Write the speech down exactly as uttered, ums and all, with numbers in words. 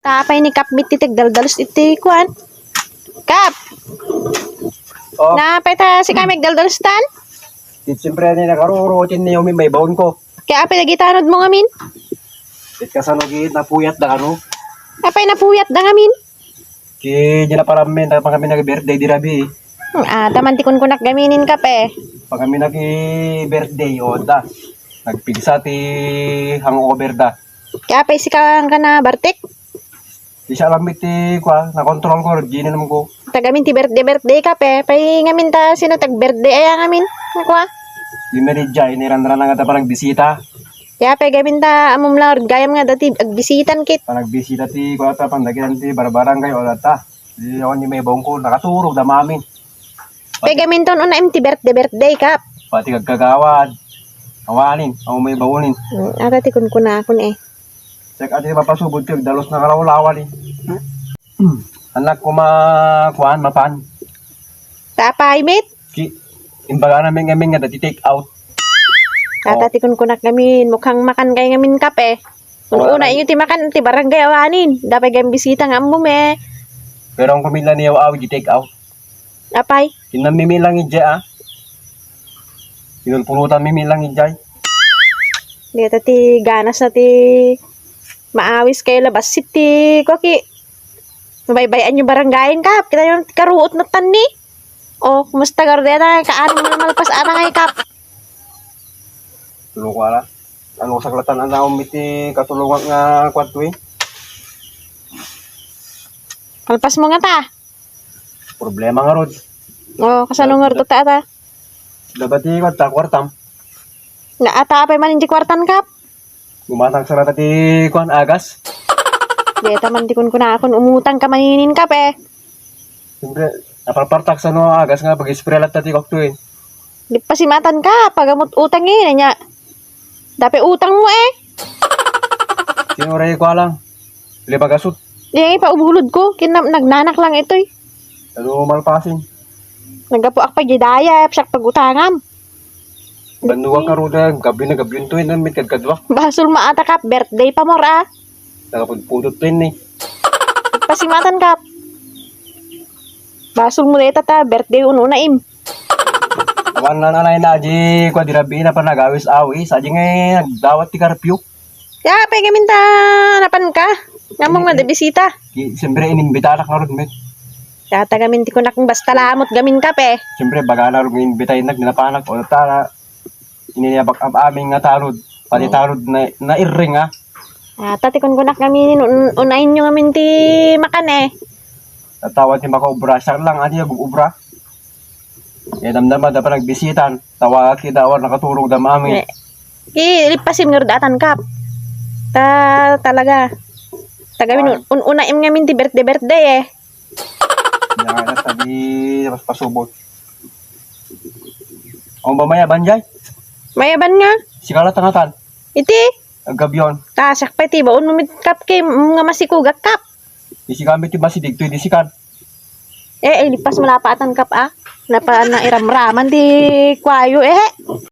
Apay ni Kap met ti agdaldalus iti kuan. Kap! Oh. Napay ta sika met agdaldalus tan? Di siyempre ni nakaruro, tin ni umi may baon ko. Kaya apay dagiti tanod mo ngamin? Ket kasano gid napuyat da kano? Apay napuyat da ngamin? Ki, di na parammin, tapang kami nag-birthday di rabii. Hmm, ah, taman ti kunkunak gaminin Kap. Pang kami nag-birthday, o da. Nagpigsa ti hangover da. Kaya apay sika nga nabartek? Di siya alam iti, kua, na-control ko, di na naman ko. Tagamin ti birthday, birthday Kap. Pay ngamin ta, sino tag-birthday aya ngamin? Kua? Di meridya, iniran-ran nga ta panagbisita. Kaya pay gamin ta, amom lang, gayam nga dati, agbisitan kit. Panagbisita ti, kua ta, pandagian ti, barbarangay, o data. Di ako ni may bongko, nakaturog, damamin. Pay gamin ton, una, im ti birthday, birthday Kap. Pati kagkagawad. Awanin, ako may baunin. Hmm, ata ti kunkunakon eh. Sek, ati papasubod ti agdalus na kalawlawan eh. Anak ko ma-, kuan, mapan. Tapay, met? Ki, imbaga namin ngamin nga dati take out. Tata Oh. ti kunkunak ngamin, mukhang makan kay ngamin Kap. Wala Una, na. Inyo ti makan, ti barangay awanin. Dapay gayam bisita nga ammo, me. Pero ang kumila niya, awi di take out. Apay? Kinamimilang ija, ah. Pinulpulutan mi milang ijay. Deta ti ganas na ti maawis kayo labas ti kuaki. Mabaybayan yung barangayan Kap. Kita yung karuot na tan ni. Oh, kumusta garden na? Kaano mo naman pas anang ay Kap? Tulong ko ala. Ano sa kalatan ang naon iti katulungan nga kwadto eh? Palpas mo nga ta. Problema nga rod. Oh, kasano nga rod ta ata? Dapat ti kwarta, kwartam. Na ata apay man indi kwartan Kap? Gumatang sarata ti kuan agas. Deta man ti kunkunakon umutang ka maninin Kap eh. Siyempre, naparpartak sa no agas nga pag-isprelat ta ti kokto eh. Di pasimatan ka, pagamot utang eh, nanya. Dape utang mo eh. Sinuray ko lang. Libagasot. Di nga ipaubulod ko, kinam-, nagnanak lang ito eh. Ano malpasin? Nagapuak pa gidaya, siyak pagutangam. Banduak ka ruda, gabi na gabi yun to, eh, namit kadkadwak. Basol maata ka, birthday pa mo ra. Nakapudpudot to yun eh. Pasimatan ka. Basol mo deta ta, birthday uno na im. Wan na nanay na, di ko di rabi na pa nagawis-awis. Adi nga eh, nagdawat ti karpyo. Ya, pay gamin ta, napan ka? Ngamong nga da bisita. Ki-, siyempre, inimbitanak nga rod, met. Kaya ta gamin ti kunak, basta lamot gamin Kap eh. Siyempre, bagana rod nga imbitayin nag, napanak, o ta, iniyabak am amin nga talod. Pati Mm. talod na, nairing, ah. Ah, ta ti kunkunak gamin, un-, unayin nyo gamin ti makan eh. Tatawa ti makaubra, siya lang, adi, ag-ubra. Eh, damdama, dapat nagbisitan. Tawag kita, awan nakaturog, dam amin. Eh, Ki, lipasim nga rod atan Kap. Ta, talaga. Tagamin, Ah. un-, una im ngamin ti birthday, birthday eh. Yan, sabi, mas pasubot. Ang ba mayaban, jay? Mayaban nga. Sikala tangatan. Iti? Agabyon. Ta, siak pa iti, baon mo mit Kap, kay, mm, nga masikugak Kap. Isi kami ti masidig, to, di sikan. Eh, eh, lipas mo lapatan Kap, ah. Napa, na iramraman di kwayo, eh.